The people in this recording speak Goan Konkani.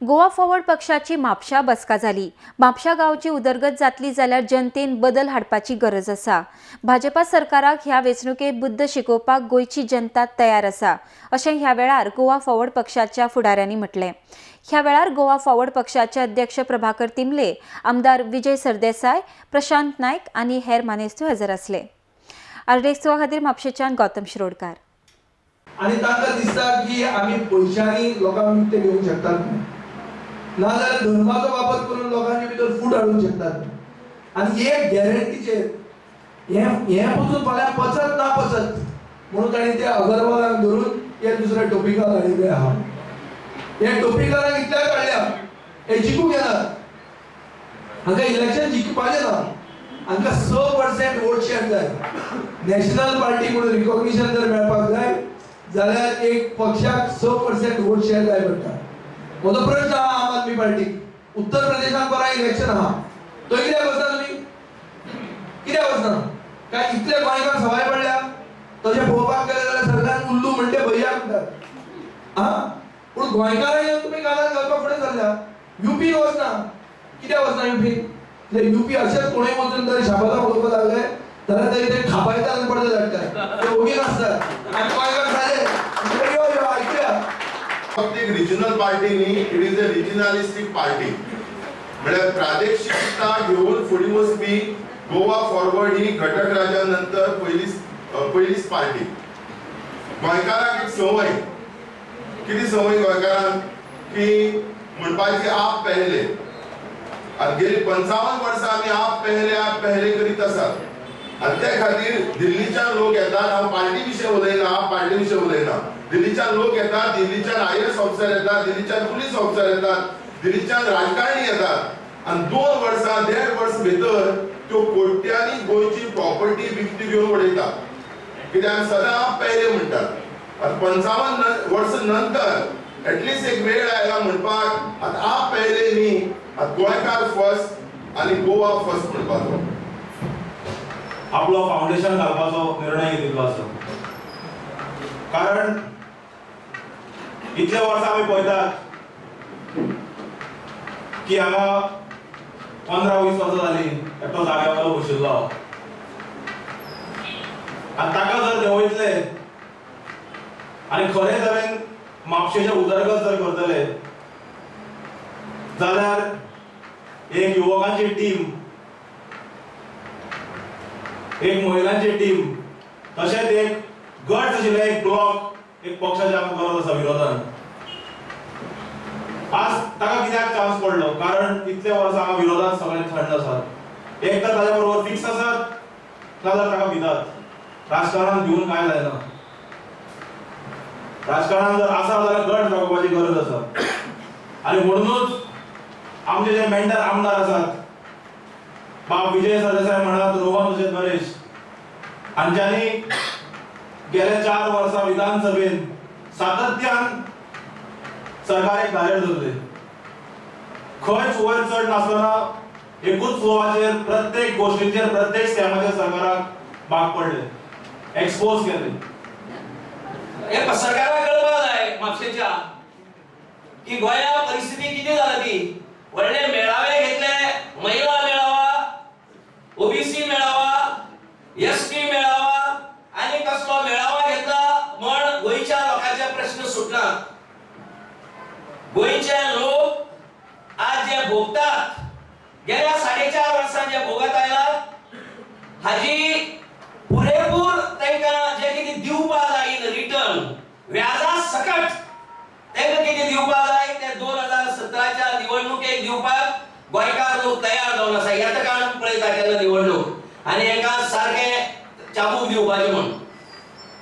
गोवा फॉरवर्ड पक्षाची म्हापशा बसका जाली. म्हापशा गांवची उदरगत जातली जाल्यार जनतेन बदल हाडपाची गरज आसा. भाजपा सरकाराक ह्या वेंचणुकेत बुद्द शिकोवपाक गोंयची जनता तयार आसा अशें ह्या वेळार गोवा फॉरवर्ड पक्षाच्या फुडाऱ्यांनी म्हटलें. ह्या वेळार गोवा फॉरवर्ड पक्षाचे अध्यक्ष प्रभाकर तिंबले, आमदार विजय सरदेसाय, प्रशांत नायक आनी हेर मानेस्त हजर आसले. आरडीएक्स खातीर म्हापशेच्यान गौतम शिरोडकार. आनी तांकां दिसता की आमी पयशांनी लोकांक विकते घेवंक शकतात, नाजाल्यार धर्माचो वापर करून लोकांचे भितर फूट हाडूंक शकतात. आनी एक गॅरंटीचेर हें पसून फाल्यां पचत ना पचत म्हणून तांणी ते अगरवालाक धरून हे दुसऱ्या टॉपिकाक हाडिल्ले आहा. हे टॉपिकाक इतल्याक हाडल्या, हे जिखूंक येनात, हांकां इलेक्शन जिखपाचें ना, हांकां 6% वोट शेअर जाय. नॅशनल पार्टी म्हणून रिकॉग्निशन जर मेळपाक जाय जाल्यार एक पक्षाक 6% वोट शेअर जाय पडटा. म्हजो प्रश्न आहा आम आदमी पार्टीक, उत्तर प्रदेशान बरा इलेक्शन आहा, थंय कित्याक वचना तुमी? कित्याक वचना? काय इतले गोंयकार सवाय पडल्या? तशें पळोवपाक गेले जाल्यार सगळ्यांक उल्लू म्हणटे भैया म्हणटात. आं, पूण गोंयकारांक येवन तुमी गालान घालपाक फुडें सरल्या. युपीन वचना, कित्याक वचना युपीन? युपी अशेंच कोणूय वचून जर शाबादां उलोवपाक लागले जाल्यार तरी ते खापायतात आनी पडदे धाडटात, ते ओगी नासतात. आनी गोंयकार जाले यो यो आयकुया. फक्त एक रिजनल पार्टी न्ही, it is a regionalistic party. म्हळ्यार प्रादेशिकता घेवन फुडें वचपी गोवा फॉरवर्ड ही घटक राज्या नंतर पयलीच पार्टी. गोंयकारांक एक संवय, कितें संवय गोंयकारांक की म्हणपाची आप पहले. आनी गेली 55 वर्सां आमी आप पहले आप पहले करीत आसात. आनी ते खातीर दिल्लीच्यान लोक येतात. हांव पार्टी विशय उलयना, आप पार्टी विशय उलयना. दिल्लीच्यान लोक येतात, दिल्लीच्यान IAS officer येतात, दिल्लीच्यान पुलीस ऑफिसर येतात, दिल्लीच्यान राजकारणी येतात. आनी 2 वर्सां 1.5 वर्स भितर त्यो कोट्यांनी गोंयची प्रॉपर्टी विकती घेवन उडयतात. कित्याक आमी सदां आप पहले म्हणटात. आतां 55 वर्सां नंतर एटलिस्ट एक वेळ आयला म्हणपाक आतां आप पहले न्ही, आतां गोंयकार फर्स्ट आनी गोवा फर्स्ट म्हणपाचो. आपलो फाउंडेशन घालपाचो निर्णय घेतिल्लो आसा. कारण इतले वर्सां आमी पळयतात की हांगा 15-20 वर्सां जाली एकटो जाग्या वयलो बशिल्लो आनी ताका जर देंवयतले आनी खरे तरेन म्हापशेचे उदरगत जर करतले जाल्यार एक युवकांची टीम, एक महिलांची टीम, तशेंच एक गट आशिल्ले एक ब्लॉक एक पक्षाची आमकां गरज आसा विरोधान. आज ताका कित्याक चान्स पडलो? कारण इतले वर्सां हांगा विरोधान सगळे थंड आसात. एक तर ताच्या बरोबर फिक्स आसात, नाजाल्यार ताका भितात. राजकारणान भिवन कांय जायना. राजकारणान जर आसा जाल्यार गट दाखोवपाची गरज आसा. आनी म्हणूनच आमचे जे मेंटर आमदार आसात, बाब विजय सरदेसाय म्हणात, रोहन तशेंच नरेश, हांच्यांनी गेल्या 4 वर्सां विधानसभेन सातत्यान सरकाराक धारेर धरले. खंयच वयर चड नासतना एकूच फ्लोवाचेर प्रत्येक गोश्टीचेर प्रत्येक स्कॅमाचेर सरकाराक भाग पडले, एक्सपोज केले. हे सरकाराक कळपाक जाय म्हापशेच्या की गोंया परिस्थिती कितें जाला ती. व्हडले मेळावे घेतले, महिला मेळावा, ओबीसी मेळावा, एसटी मेळावा आनी कसलो मेळावा घेतला म्हण गोंयच्या लोकांचे प्रश्न सुटना. गोंयचे लोक आज जे भोगतात, गेल्या 4.5 वर्सां जे भोगत आयलात हाजी पुरेपूर तांकां जे कितें दिवपा जाय इन रिटर्न व्याजा सकट तांकां कितें दिवपा जाय ते 2017च्या निवडणुकेक दिवपाक गोंयकार लोक तयार जावन आसा. येता कारण पळयता केन्ना निवडणूक आनी हेका सारकें चाबूक दिवपाचें म्हण.